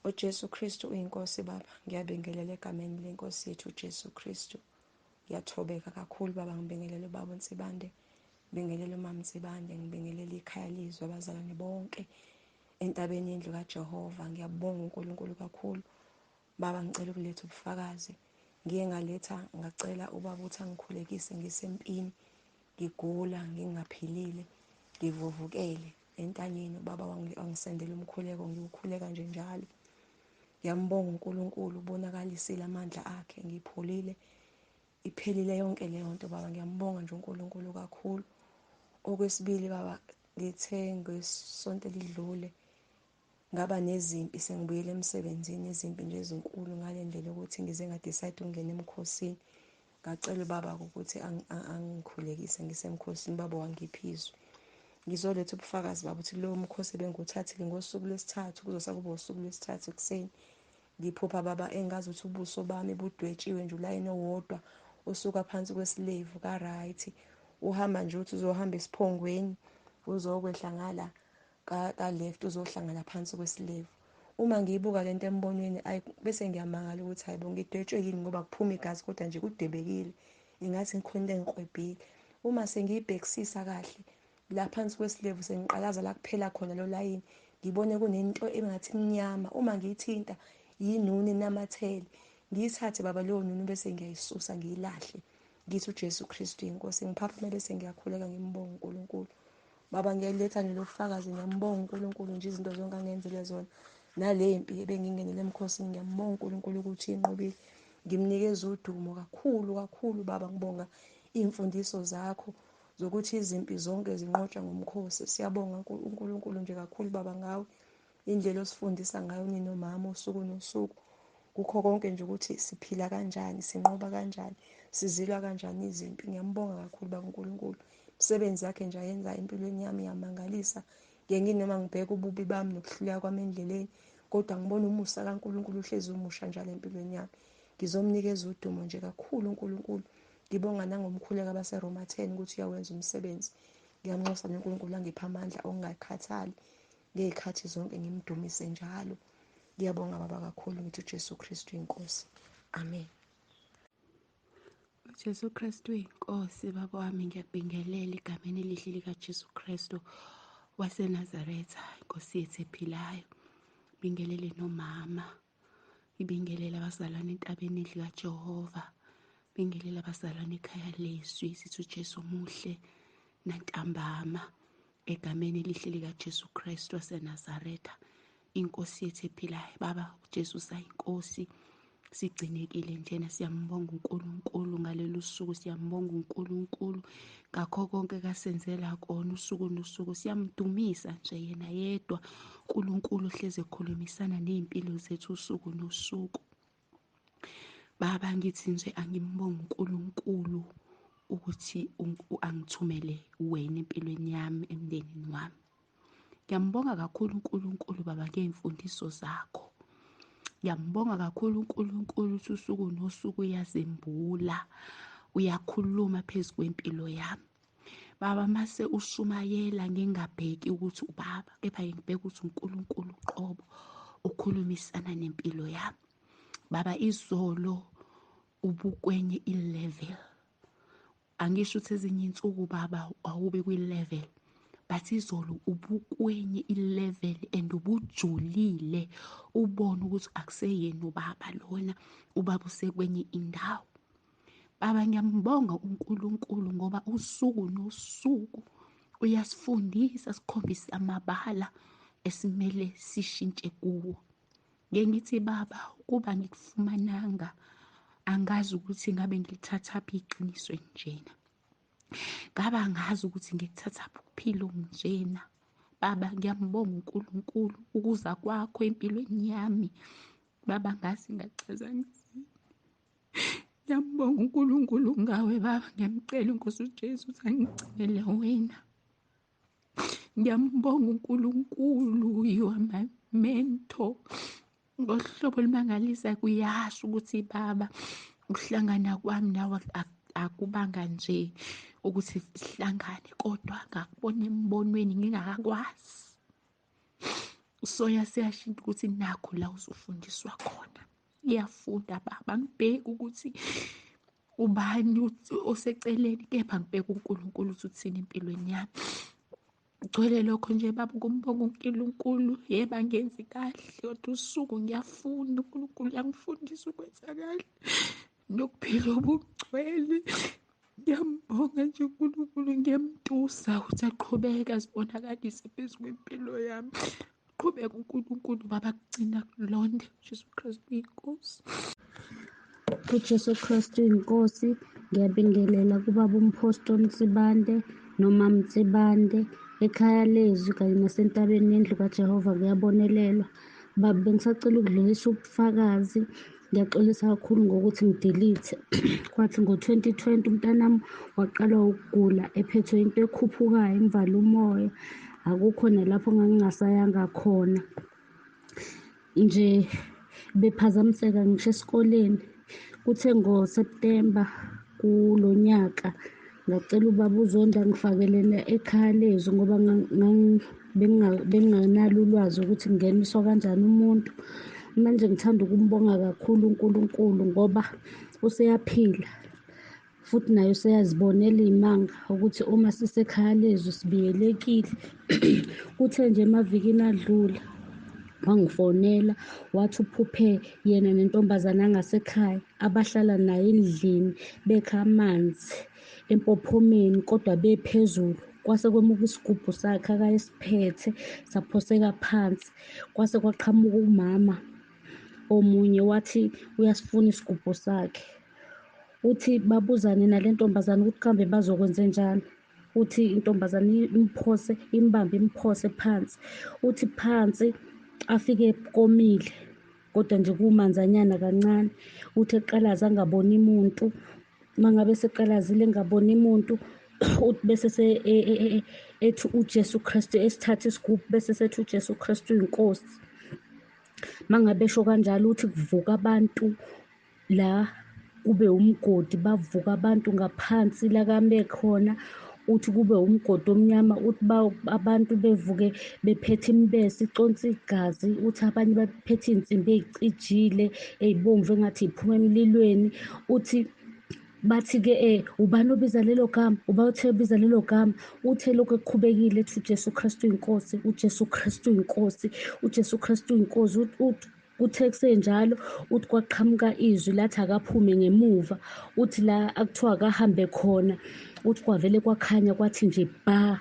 UJesu Kristu uyinkosi baba. Ngiyabingelela egameni lenkosi yethu uJesu Kristu. Ngiyathobeka kakhulu baba, ngibingelela ubaba uNsibande, ngibingelela umama Nsibande, ngibingelela ikhaya lizwe, abazalwane bonke entabeni yendlu kaJehova. Ngiyabonga uNkulunkulu kakhulu. Baba, ngicela ukuletha ubufakazi. Ngiye ngaletha ngacela ubaba ukuthi angikhulekise ngisempini, ngigula, ngingaphilile, ngivuvukele entanyeni. Ubaba wangisendela umkhuleko, ngiwukhuleka nje njalo. Ngiyambonga uNkulunkulu, ubonakalisile amandla akhe, ngipholile, iphelile yonke leyo nto baba. Ngiyambonga nje uNkulunkulu kakhulu. Okwesibili baba, ngithe ngesonto elidlule ngaba nezimpi, sengibuyele emsebenzini, izimpi nje ezinkulu ngale ndlela yokuthi ngize nga-decide ukungena emkhosini. Ngacela ubaba ukuthi angikhulekise ngisemkhosini, ubaba wangipha izwi. Ngizoletha ubufakazi baba ukuthi lowo mkhosi bengiwuthathile ngosuku lwesithathu, kuzosa kuba usuku lwesithathu ekuseni. Ngiphupha baba engazi ukuthi ubuso bami budwetshiwe nje ulayini owodwa usuka phansi kwesilevu ka-right, uhamba nje uthi uzohamba esiphongweni, uzokwehla ngala ka-left, uzohlangana phansi kwesilevu. Uma ngiyibuka lento embonweni, ayi bese ngiyamangala ukuthi hayibo ngidwetshwe yini, ngoba kuphuma igazi kodwa nje kudwebekile, ingathi ngikhona into engikrwebhile. Uma sengiyibhekisisa kahle la phansi kwesilevu, sengiqalaza la kuphela khona lo layini, ngibone kunento engathi imnyama. Uma ngiyithinta yinuni enamathele, ngiyithathe baba leyo nunu bese ngiyayisusa ngiyilahle, ngithi uJesu Kristu inkosi. Ngiphaphume bese ngiyakhuleka, ngimbonga uNkulunkulu. Baba, ngiyaletha nje lobufakazi, ngiyambonga uNkulunkulu nje izinto zonke angenzele zona, nale mpi ebengingenele emkhosini, ngiyambonga uNkulunkulu ukuthi inqobile. Ngimnikeza udumo kakhulu kakhulu baba. Ngibonga iy'mfundiso zakho zokuthi izimpi zonke zinqotshwa ngomkhosi. Siyabonga uNkulunkulu nje kakhulu baba ngawe, indlela osifundisa ngayo ninomama usuku nosuku, kukho konke nje ukuthi siphila kanjani, sinqoba kanjani, sizilwa kanjani izimpi. Ngiyambonga kakhulu baba uNkulunkulu. Imisebenzi yakhe nje ayenza empilweni yami iyamangalisa. Ngeke nginoma ngibheke ububi bami nokuhluleka kwami endleleni, kodwa ngibona umusa kaNkulunkulu uhlezi umusha njalo empilweni yami. Ngizomnikeza udumo nje kakhulu uNkulunkulu. Ngibonga nangomkhuleko abaseRoma 10 ukuthi uyawenza umsebenzi. Ngiyamnxusa uNkulunkulu angiphe amandla okungakhathali ngey'khathi zonke, ngimdumise njalo. Ngiyabonga baba kakhulu, ngithi uJesu Kristu inkosi. Amen. uJesu Kristu inkosi. Baba wami, ngiyakubingelela egameni elihle likaJesu Kristu waseNazaretha, inkosi yethu ephilayo. Bingelele nomama, ibingelele abazalwane entabeni endlu kaJehova, bingelele abazalwane ekhaya lezwi. Sithi uJesu muhle nantambama egameni elihle likaJesu Kristu waseNazaretha, inkosi yethu ephilayo. Baba, uJesu usayinkosi, sigcinekile njena. Siyambonga uNkulunkulu ngalolu suku, siyambonga uNkulunkulu ngakho konke kasenzela kona usuku nosuku. Siyamdumisa nje yena yedwa uNkulunkulu ohlezi ekhulumisana ney'mpilo zethu usuku nosuku. Baba, ngithi nje angimbonge uNkulunkulu ukuthi angithumele wena empilweni yami, emndenini wami. Ngiyambonga kakhulu uNkulunkulu baba ngey'mfundiso zakho. Ngiyambonga kakhulu uNkulunkulu ukuthi usuku nosuku uyazembula, uyakhuluma phezu kwempilo yami. Baba, mase ushumayela ngingabheki ukuthi ubaba, kepha ngibheka ukuthi uNkulunkulu uqobo ukhulumisana nempilo yami. Baba, izolo ubukwenye i-level. Angisho ukuthi ezinye insuku baba awube kwi-level, but izolo ubukwenye i-level and ubujulile, ubone ukuthi akuseyena ubaba lona, ubaba usekwenye indawo. Baba, ngiyambonga uNkulunkulu ngoba usuku nosuku uyasifundisa, sikhombisa amabala esimele sishintshe kuwo. Ngeke ngithi baba, ukuba ngikufumananga angazi ukuthi ngabe ngilithathaphi iqiniso njena, ngaba ngazi ukuthi ngikuthathaphi ukuphila okunjena. Baba, ngiyambonga uNkulunkulu ukuza kwakho empilweni yami. Baba, ngazi ngachaza ngithini. Ngiyambonga uNkulunkulu ngawe baba, ngiyamcela inkosi uJesu ukuthi angigcinele wena. Ngiyambonga uNkulunkulu, you are my mentor. Ngohlobo olumangalisa kuyasho ukuthi baba ukuhlangana kwami nawe akubanga nje ukuthi sihlangane, kodwa ngakubona embonweni ngingakakwazi. Usoya siyashintsha ukuthi nakho la uzofundiswa khona. Ngiyafunda baba, ngibheke ukuthi ubani oseceleni, kepha ngibheke uNkulunkulu ukuthi uthini empilweni yami. Ngigcwele lokho nje baba, ukumbonga uNkulunkulu. Yebo, angenzi kahle, kodwa usuku ngiyafunda, uNkulunkulu uyangifundisa ukwenza kahle nokuphila obungcwele. Ngiyambonga nje uNkulunkulu, ngiyamtusa ukuthi aqhubeke azibonakalise phezu kwempilo yami. Qhubeka uNkulunkulu baba, kugcina kulonde. Jesu Kristu inkosi. UJesu Kristu inkosi. Ngiyabingelela kubaba uMphostoli Nsibande nomama Nsibande ekhaya lezwi kanye nasentabeni yendlu kaJehova kuyabonelelwa. Baba, bengisacela ukudlulisa ubufakazi. Ngiyaxolisa kakhulu ngokuthi ngidelete. Kwathi ngo-2020 umntanami waqala ukugula ephethwe into ekhuphukayo imvala umoya. Akukho nalapho ngangingasayanga khona nje, bephazamiseka ngisho esikoleni. Kuthe ngoSeptemba kulo nyaka ngacela ubaba uZondi angifakele ekhaya lezwi ngoba benginganalo ulwazi ukuthi kungeniswa kanjani umuntu. Manje ngithanda ukumbonga kakhulu uNkulunkulu ngoba useyaphila futhi naye useyazibonela iy'manga ukuthi uma sisekhaya lezwi sibiyelekile. Kuthe nje emavikini adlula wangifonela wathi uphuphe yena nentombazane angasekhaya abahlala naye endlini bekha amanzi empophomeni kodwa bephezulu. Kwase kwemuka isigubhu sakhe akayesiphethe saphoseka phansi. Kwase kwaqhamuka umama omunye wathi uyasifuna isigubhu sakhe. Uthi babuzane nale ntombazane ukuthi kambe bazokwenzenjani. Uthi intombazane imphose, imbambe imphose phansi. Uthi phansi afike komile kodwa nje kumanzanyana kancane. Uthi eqalaza angaboni umuntu. Mangabe seqalazile engaboni umuntu, uthi bese ethi uJesu Kristu esithatha isigubhu bese sethi uJesu Kristu uyinkosi. Mangabe esho kanjalo uthi kuvuka abantu la kube umgodi, bavuka abantu ngaphansi la kame khona. Uthi kube umgodi omnyama, uthi abantu bevuke bephethe imibese iconsa igazi. Uthi abanye baphethe iy'nsimbi ey'cijile ey'bomvu engathi y'phuma emlilweni. Uthi bathi-ke ubani obiza lelo gama, uba uthe obiza lelo gama. Uthe lokhu ekuqhubekile ethi uJesu Kristu uyinkosi, uJesu Kristu uyinkosi, uJesu Kristu uyinkosi. Uthe kusenjalo uthi kwaqhamuka izwi lathi akaphume ngemuva. Uthi la akuthiwa akahambe khona, uthi kwavele kwakhanya kwathi nje ba.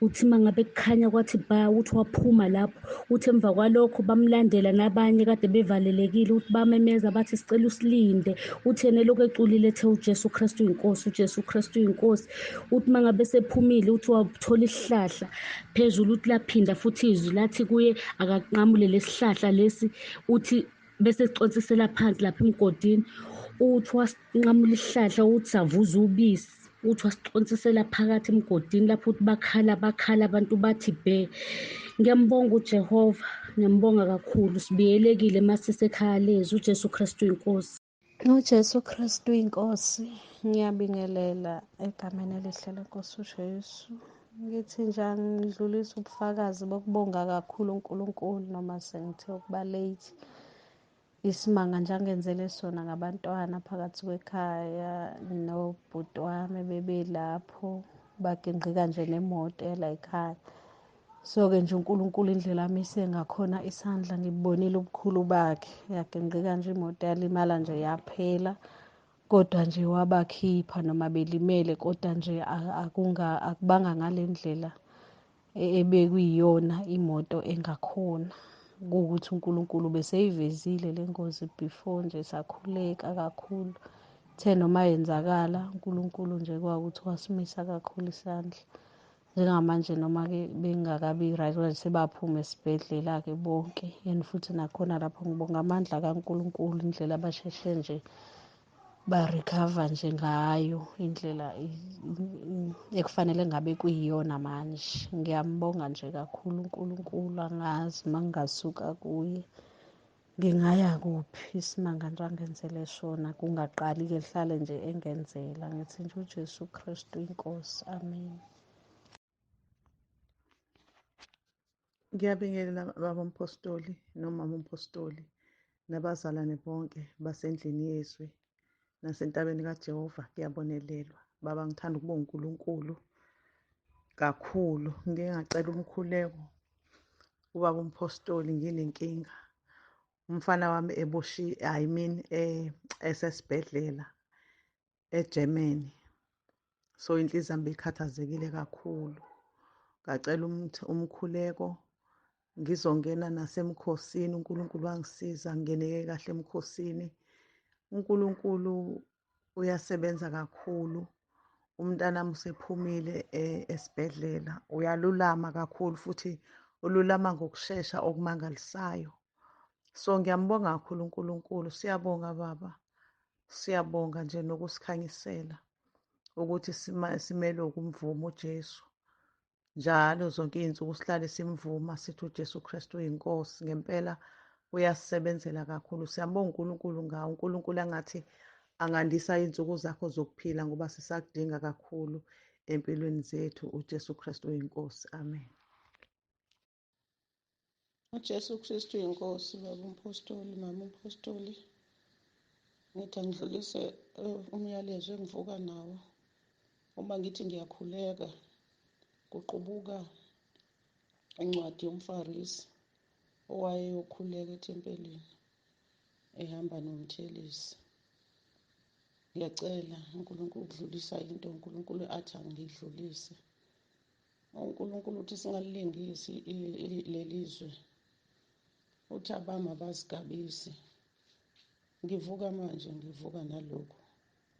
Uthi mangabe kukhanya kwathi ba, uthi waphuma lapho. Uthi emva kwalokho bamlandela nabanye kade bevalelekile. Uthi bamemeza bathi sicela usilinde. Uthi yena lokhu eculile ethe uJesu Kristu uyinkosi, uJesu Kristu uyinkosi. Uthi mangabe sephumile uthi wathola isihlahla phezulu. Uthi laphinda futhi izwi lathi kuye akaqamule lesihlahla lesi. Uthi bese siconsisela phansi lapha emgodini. Uthi wasinqamula isihlahla, uthi savuza ubisi. Uthi wasiconsisela phakathi emgodini lapho. Uthi bakhala bakhala abantu bathi bhe. Ngiyambonga uJehova, ngiyambonga kakhulu. Sibiyelekile masisekhaya lezwi. uJesu Kristu uyinkosi. UJesu Kristu uyinkosi. Ngiyabingelela egameni elihle lenkosi uJesu. Ngithi nje angidlulise ubufakazi bokubonga kakhulu uNkulunkulu noma sengithe ukuba late. Isimanga nje angenzele sona ngabantwana phakathi kwekhaya nobhuti wami bebelapho, bagingqika nje nemoto yala ekhaya. So-ke nje uNkulunkulu indlela amise ngakhona isandla ngibonile ubukhulu bakhe. Yagingqika nje imoto yalimala nje yaphela, kodwa nje wabakhipha noma belimele, kodwa nje akubanga ngale ndlela ebekuyiyona imoto engakhona. Kuwukuthi uNkulunkulu beseyivezile le ngozi before nje sakhuleka kakhulu. Ithe noma yenzakala uNkulunkulu nje kwawukuthi wasimisa kakhulu isandla. Njengamanje noma-ke bengakabi right manje sebaphuma esibhedlela-ke bonke. And futhi nakhona lapho ngibonga amandla kaNkulunkulu indlela abasheshe nje ba-recover nje ngayo, indlela ekufanele ngabe kuyiyona manje. Ngiyambonga nje kakhulu uNkulunkulu, angazi uma ngingasuka kuye ngingaya kuphi. Isimanga nje angenzele sona kungaqali-ke lihlale nje engenzela. Ngithi nje uJesu Kristu inkosi. Amen. Ngiyabingelela baba umpostoli nomama umpostoli nabazalwane bonke basendlini yezwi nasentabeni kaJehova kuyabonelelwa. Baba, ngithanda ukubonga uNkulunkulu kakhulu. Ngike ngacela umkhuleko ubaba umpostoli, nginenkinga. Umfana wami eboshi, I mean esesibhedlela eGermany. So inhliziyo yami ikhathazekile kakhulu. Ngacela umkhuleko ngizongena nasemkhosini. uNkulunkulu wangisiza ngingeneke kahle emkhosini. uNkulunkulu uyasebenza kakhulu. Umntanami usephumile esibhedlela, uyalulama kakhulu futhi ululama ngokushesha okumangalisayo. So ngiyambonga kakhulu uNkulunkulu. Siyabonga baba, siyabonga nje nokusikhanyisela ukuthi simele ukumvuma uJesu njalo zonke iy'nsuku, sihlale simvuma sithi uJesu Kristu uyinkosi. Ngempela uyasisebenzela kakhulu. Siyambonga uNkulunkulu ngawo. uNkulunkulu angathi angandisa iy'nsuku zakho zokuphila ngoba sisakudinga kakhulu empilweni zethu. uJesu Kristu uyinkosi. Amen. uJesu Kristu uyinkosi. Baba umpostoli, mama umpostoli, ngithi angidlulise umyalezo engivuka nawo. Uma ngithi ngiyakhuleka kuqubuka incwadi yomFarisi owayeyokhuleka ethempelini ehamba nomthelisi. Ngiyacela uNkulunkulu ukudlulisa into uNkulunkulu athi angidlulise. uNkulunkulu uthi singalilingisi lelizwe, uthi abami abazigabisi. Ngivuka manje, ngivuka nalokhu.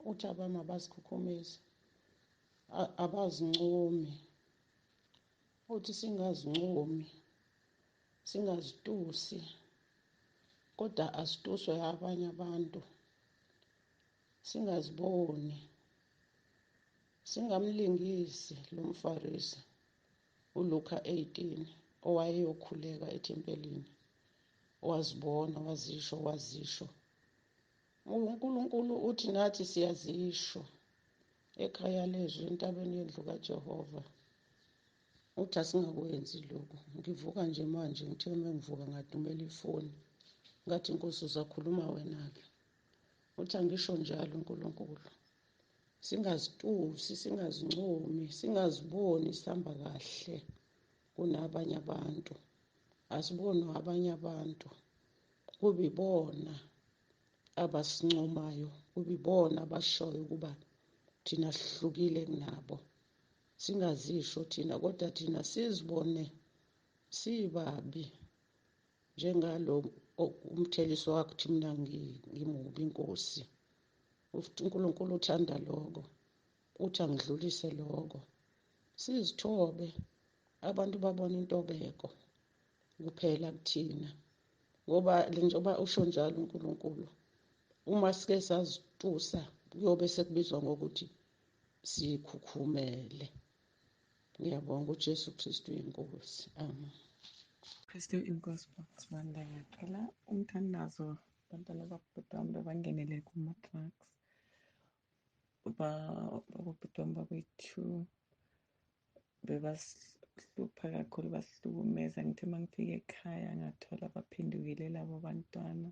Uthi abami abazikhukhumezi, abazincomi. Uthi singazincomi, singazitusi, kodwa asituswe abanye abantu. Singaziboni, singamlingisi lo mFarisi uLuka 18 owayeyokhuleka ethempelini, wazibona, wazisho, wazisho. uNkulunkulu uthi nathi siyazisho ekhaya lezwi entabeni yendlu kaJehova. Uthi asingakwenzi lokhu. Ngivuka nje manje, ngithe uma ngivuka ngadumela ifoni, ngathi Nkosi uzakhuluma wena-ke. Uthi angisho njalo uNkulunkulu, singazitusi, singazincomi, singaziboni sihamba kahle kunabanye abantu. Asibonwe abanye abantu, kubibona abasincomayo, kubibona abashoyo ukuba thina sihlukile kunabo. Singazisho thina, kodwa thina sizibone sibabi njengalo umthelisi wakho, mina ngimubi inkosi. uNkulunkulu uthanda lokho, uthi angidlulise lokho. Sizithobe, abantu babone intobeko kuphela kuthina, ngoba njengoba usho njalo uNkulunkulu, uma sike sazitusa kuyobe sekubizwa ngokuthi sikhukhumele. Ngiyabonga uJesu Kristu inkosi. Amen. Kristu inkosi. Sibanda, ngiyacela umthandazo. Abantwana babhuti wami bebangenele kuma-drugs. Babobhuti wami babeyi-two, bebasihlupha kakhulu, basihlukumeza. Ngithe uma ngifika ekhaya ngathola baphendukile labo bantwana,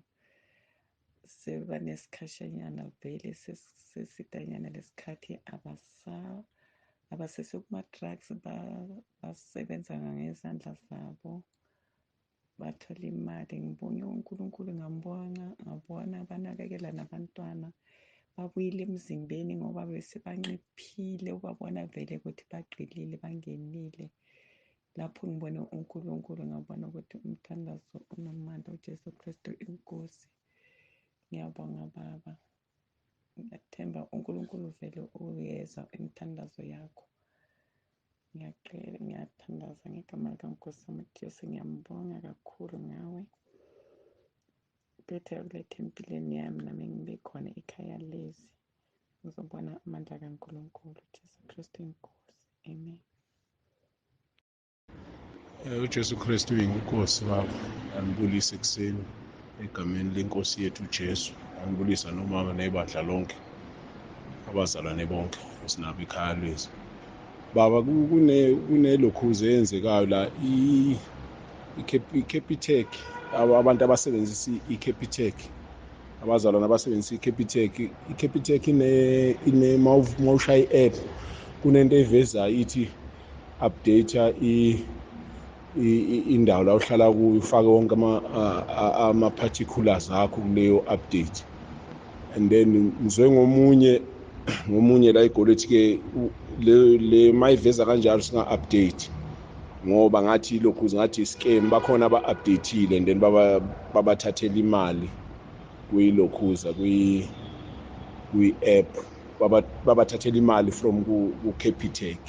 sebanesikhashanyana vele sesidanyana lesikhathi, abasese kuma-drugs, basebenza ngezandla zabo, bathola imali. Ngibonge uNkulunkulu, ngambonga, ngabona banakekela nabantwana, babuyile emzimbeni ngoba bese banciphile, ubabona vele ukuthi bagqilile, bangenile lapho. Ngibone uNkulunkulu, ngabona ukuthi umthandazo unamandla. uJesu Kristu inkosi. Ngiyabonga baba, ngiyathemba uNkulunkulu vele uyeza imithandazo yakho. Ngiyacela, ngiyathandaza ngegama likaNkosi uJesu. Ngiyambonga kakhulu ngawe, bethe ulethe empilweni yami, nami ngibe khona ekhaya lezi, ngizobona amandla kaNkulunkulu. Jesu Kristu inkosi. Amen. uJesu Kristu uyinkosi baba. Anibulise ekuseni egameni lenkosi yethu uJesu. Anibulisa nomama nebandla lonke, abazalwane bonke esinabo ekhaya lwezi. Baba, kunelokhuze eyenzekayo la. i-Capitec, abantu abasebenzisa i-Capitec, abazalwane abasebenzisa i-Capitec. I-Capitec ine mawushaya i-app, kunento evezayo ithi update indawo la uhlala kuyo, ufake wonke ama-particulars akho kuleyo update. And then ngizwe ngomunye la eGoli ethi-ke le mayiveza kanjalo singa-update, ngoba ngathi lokhu ngathi i-scam, bakhona aba-update-ile and then babathathela imali kuyilokhuza kwi-app, babathathela imali from ku-Capitec.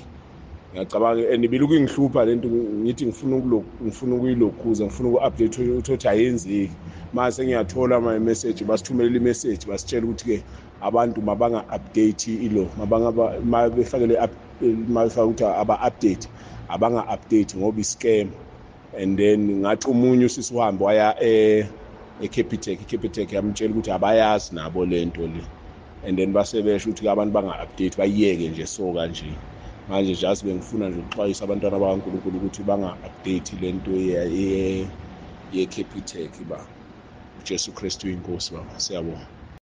Ngiyacabanga and bilokhu ingihlupha lento, ngithi ngifuna ukuyilokhuza, ngifuna uku-update, uthole ayenzeki. Mase ngiyathola ama-message, basithumelela i-message basitshela ukuthi-ke abantu mabanga-update ilo, mabefakele mabefaka ukuthi aba-update, abanga-update ngoba i-scam. And then ngathi omunye usisi uhambe waya e-Capitec, i-Capitec yamtshela ukuthi abayazi nabo lento le, and then base besho ukuthi abantu banga-update, bayiyeke nje. So kanje manje just bengifuna nje ukuxwayisa abantwana bakaNkulunkulu ukuthi banga-update lento ye-Capitec. Ba uJesu Kristu inkosi baba, siyabonga.